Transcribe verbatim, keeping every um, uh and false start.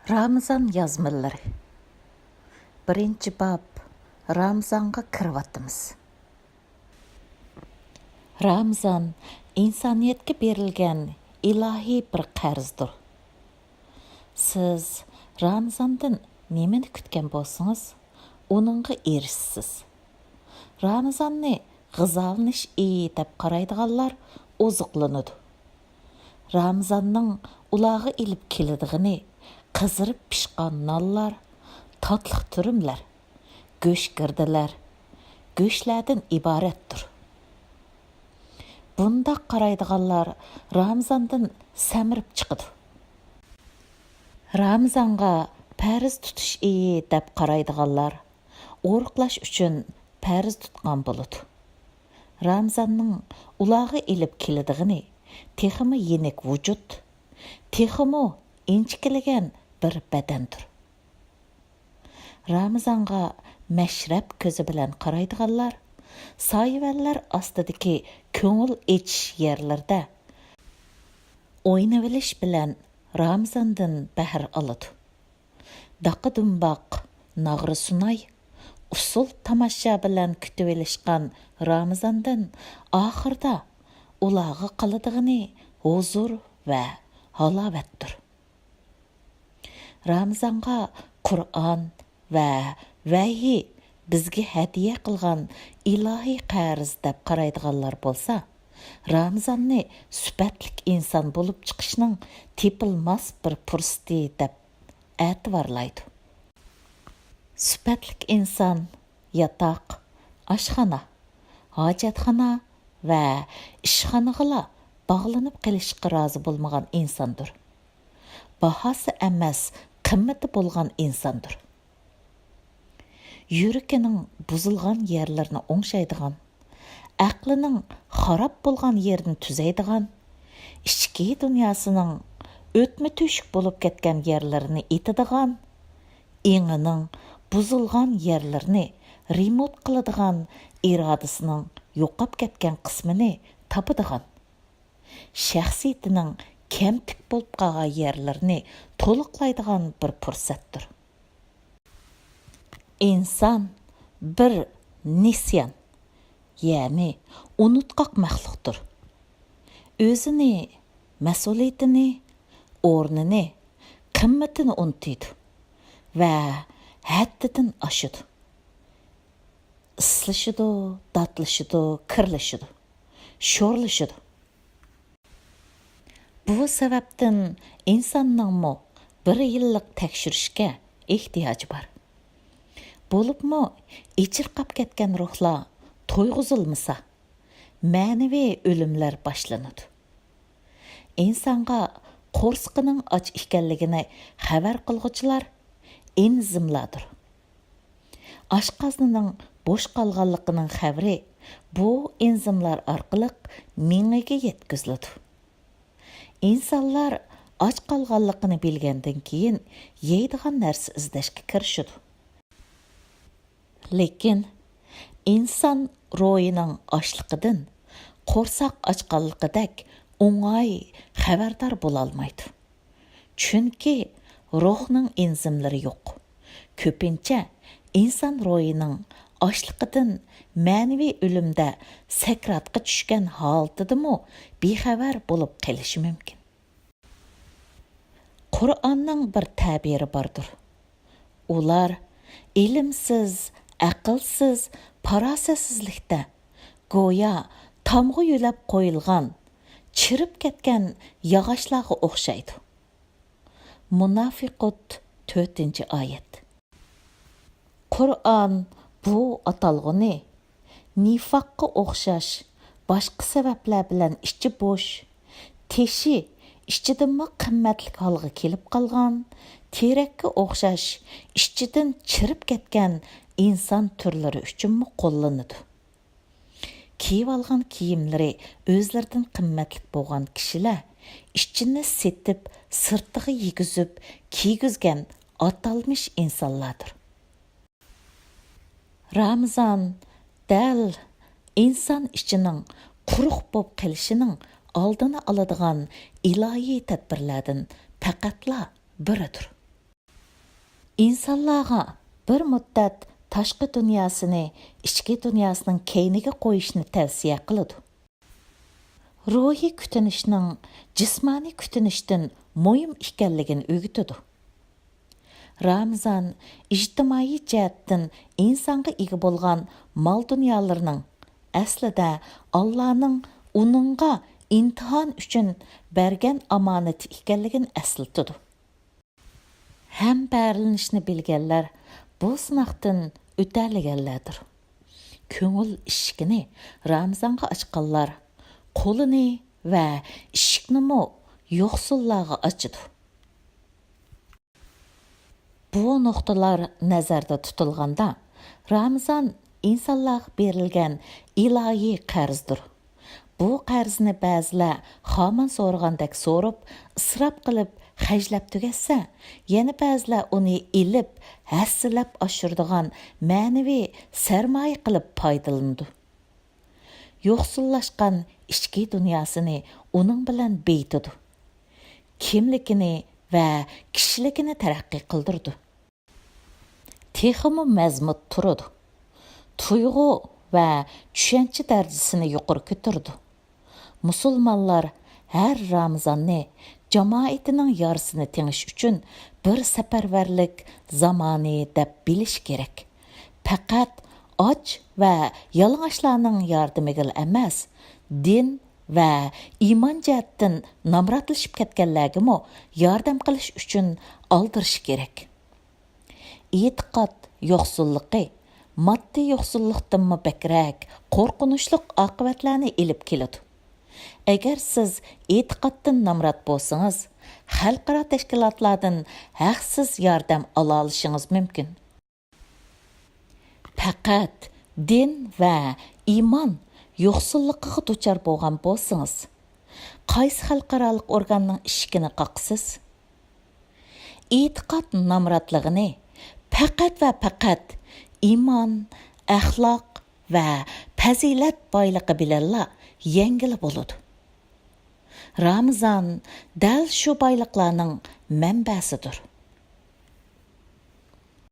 رامىزان يازمىلىرى. بىرىنچى باب، رامىزانغا كىرىۋاتىمىز. رامىزان ئىنسانىيەتكە بېرىلگەن ئىلاھىي بىر قەرزدۇر. سىز رامىزاندىن نېمىنى كۈتكەن بولسىڭىز، ئۇنىڭغا ئېرىشىسىز. رامىزاننى غىزالىنىش ئېيى دەپ قارايدىغانلار ئوزۇقلىنىدۇ. رامىزاننىڭ ئۇلارغا ئېلىپ كېلىدىغىنى قىزىرىپ پىشقان نانلار، تاتلىق تۈرۈملەر، گۆشگىردىلەر، گۆشلەردىن ئىبارەتتۇر. بۇنداق قارايدىغانلار رامىزاندىن سەمرىپ چىقىدۇ. رامىزانغا پەرز تۇتۇش ئېيى دەپ قارايدىغانلار ئورۇقلاش ئۈچۈن پەرز تۇتقان بولىدۇ. رامىزاننىڭ ئۇلارغا ئېلىپ كېلىدىغىنى تېخىمۇ يېنىك ۋۇجۇد، تېخىمۇ ئىنچىكىلىگەن بىر بەدەندۇر. رامىزانغا مەشرەپ كۆزى بىلەن قارايدىغانلار سايىۋەنلەر ئاستىدىكى كۆڭۈل ئېچىش يەرلىرىدە ئوينىۋېلىش بىلەن رامىزاندىن بەھر ئالىدۇ. داقا-دۇمباق، ناغرا-سۇناي، ئۇسسۇل-تاماشا بىلەن كۈتۈۋېلىشقان رامىزاندىن ئاخىرىدا ئۇلارغا قالىدىغىنى ھۇزۇر ۋە ھالاۋەتتۇر. رامىزانغا قۇرئان ۋە ۋەھىي بىزگە ھەدىيە قىلغان ئىلاھىي قەرز دەپ قارايدىغانلار بولسا، رامىزاننى سۈپەتلىك ئىنسان بولۇپ چىقىشنىڭ تېپىلماس بىر پۇرسىتى دەپ ئەتىۋارلايدۇ. سۈپەتلىك ئىنسان ياتاق، ئاشخانا، ھاجەتخانا ۋە ئىشخانىغىلا باغلىنىپ قېلىشقا رازى بولمىغان ئىنساندۇر. باھاسى ئەمەس، قىممىتى بولغان ئىنساندۇر. يۈرىكىنىڭ بۇزۇلغان يەرلىرىنى ئوڭشايدىغان، ئەقلىنىڭ خاراب بولغان يېرىنى تۈزەيدىغان، ئىچكى دۇنياسىنىڭ ئۆتمە تۆشۈك بولۇپ كەتكەن يەرلىرىنى ئېتىدىغان، ئېڭىنىڭ بۇزۇلغان يەرلىرىنى رېمونت قىلىدىغان، ئىرادىسىنىڭ يوقاپ كەتكەن قىسمىنى تاپىدىغان، شەخسىيىتىنىڭ كەمتۈك بولۇپ قالغان يەرلىرىنى تولۇقلايدىغان بىر پۇرسەتتۇر. ئىنسان بىر نىسيان، يەنى ئۇنۇتقاق مەخلۇقتۇر. ئۆزىنى، مەسئۇلىيىتىنى، ئورنىنى، قىممىتىنى ئۇنتۇيدۇ ۋە ھەددىدىن ئاشىدۇ. ئىسلىشىدۇ، داتلىشىدۇ، كىرلىشىدۇ، شورلىشىدۇ. بۇ سەۋەبتىن ئىنساننىڭمۇ بىر يىللىق تەكشۈرۈشكە ئېھتىياجى بار. بولۇپمۇ ئېچىرقاپ كەتكەن روھلار تويغۇزۇلمىسا، مەنىۋى ئۆلۈملەر باشلىنىدۇ. ئىنسانغا قورسىقىنىڭ ئاچ ئىكەنلىكىنى خەۋەر قىلغۇچىلار ئېنزىملاردۇر. ئاشقازىنىنىڭ بوش قالغانلىقىنىڭ خەۋىرى بۇ ئېنزىملار ئارقىلىق مېڭىگە يەتكۈزۈلىدۇ. ئىنسانلار ئاچ قالغانلىقىنى بىلگەندىن كېيىن يەيدىغان نەرسە ئىزدەشكە كىرىشىدۇ. لېكىن ئىنسان روھىنىڭ ئاچلىقىدىن قورساق ئاچقانلىقىدەك ئوڭاي خەۋەردار بولالمايدۇ. چۈنكى روھنىڭ ئېنزىملىرى يوق. كۆپىنچە ئىنسان روھىنىڭ ئاچلىقىدىن مەنىۋى ئۆلۈمدە سەكراتقا چۈشكەن ھالىتىدىمۇ بىخەۋەر بولۇپ قېلىشى مۇمكىن. قۇرئاننىڭ بىر تەبىرى باردۇر. ئۇلار ئىلىمسىز، ئەقىلسىز، پاراسەتسىزلىكتە، گويا تامغا يۆلەپ قويۇلغان، چىرىپ كەتكەن ياغاچلارغا ئوخشايدۇ. مۇنافىقۇت، تۆتىنچى ئايەت. قۇرئان بۇ ئاتالغۇنى نىفاققا ئوخشاش باشقا سەۋەبلەر بىلەن ئىچى بوش، تېشى ئىچىدىنمۇ قىممەتلىك ھالغا كېلىپ قالغان تېرەككە ئوخشاش ئىچىدىن چىرىپ كەتكەن ئىنسان تۈرلىرى ئۈچۈنمۇ قوللىنىدۇ. كىيىۋالغان كىيىملىرى ئۆزلىرىدىن قىممەتلىك بولغان كىشىلەر ئىچىنى سېتىپ، سىرتىغا يېگۈزۈپ كىيگۈزگەن ئاتالمىش ئىنسانلاردۇر. رامىزان دەل ئىنسان ئىچىنىڭ قۇرۇق بولۇپ قېلىشىنىڭ ئالدىنى ئالىدىغان ئىلاھىي تەدبىرلەردىن پەقەتلا بىرىدۇر. ئىنسانلارغا بىر مۇددەت تاشقى دۇنياسىنى ئىچكى دۇنياسىنىڭ كەينىگە قويۇشنى تەۋسىيە قىلىدۇ. روھىي كۈتۈنۈشنىڭ جىسمانىي كۈتۈنۈشتىن مۇھىم ئىكەنلىكىنى ئۆگىتىدۇ. رامىزان ئىجتىمائىي جەھەتتىن ئىنسانغا ئىگە بولغان مال-دۇنيالىرىنىڭ ئەسلىدە ئاللانىڭ ئۇنىڭغا ئىمتىھان ئۈچۈن بەرگەن ئامانىتى ئىكەنلىكىنى ئەسلىتىدۇ. ھەم بەرىلىشنى بىلگەنلەر بۇ سىناقتىن ئۆتەلىگەنلەردۇر. كۆڭۈل ئىشىكىنى رامىزانغا ئاچقانلار قولىنى ۋە ئىشىكنىمۇ يوقسۇللارغا ئاچىدۇ. بۇ نۇقتىلار نەزەردە تۇتۇلغاندا، رامىزان ئىنسانلارغا بېرىلگەن ئىلاھىي قەرزدۇر. بۇ قەرزنى بەزىلەر خامان سورىغاندەك سورۇپ، ئىسراپ قىلىپ خەجلەپ تۈگەتسە، يەنە بەزىلەر ئۇنى ئېلىپ، ھەسسىلەپ ئاشۇرىدىغان مەنىۋى سەرمايە قىلىپ پايدىلىنىدۇ. يوقسۇللاشقان ئىچكى دۇنياسىنى ئۇنىڭ بىلەن بېيىتىدۇ. كىملىكىنى ۋە كىشىلىكىنى تەرەققىي قىلدۇرىدۇ. تېخىمۇ مەزمۇت تۇرىدۇ. تۇيغۇ ۋە چۈشەنچە دەرىجىسىنى يۇقىرى كۆتۈرىدۇ. مۇسۇلمانلار ھەر رامىزاننى جامائىتىنىڭ يارىسىنى تېڭىش ئۈچۈن بىر سەپەرۋەرلىك زامانى دەپ بىلىشى كېرەك. پەقەت ئاچ ۋە يالىڭاچلارنىڭ ياردىمىگىلا ئەمەس، دىن ۋە ئىمان جەھەتتىن نامراتلىشىپ كەتكەنلەرگىمۇ ياردەم قىلىش ئۈچۈن ئالدىرىشى كېرەك. ئېتىقاد يوقسۇللۇقى ماددىي يوقسۇللۇقتىنمۇ بەكرەك قورقۇنچلۇق ئاقىۋەتلەرنى ئېلىپ كېلىدۇ. ئەگەر سىز ئېتىقادتىن نامرات بولسىڭىز، خەلقئارا تەشكىلاتلاردىن ھەقسىز ياردەم ئالالىشىڭىز مۇمكىن. پەقەت دىن ۋە ئىمان يوقسۇللۇقىغا دۇچار بولغان بولسىڭىز، قايسى خەلقئارالىق ئورگاننىڭ ئىشىكىنى قاقىسىز؟ ئېتىقاد نامراتلىقىنى پەقەت ۋە پەقەت ئىمان، ئەخلاق ۋە پەزىلەت بايلىقى بىلەنلا يەڭگىلى بولىدۇ. رامىزان دەل شۇ بايلىقلارنىڭ مەنبەسىدۇر.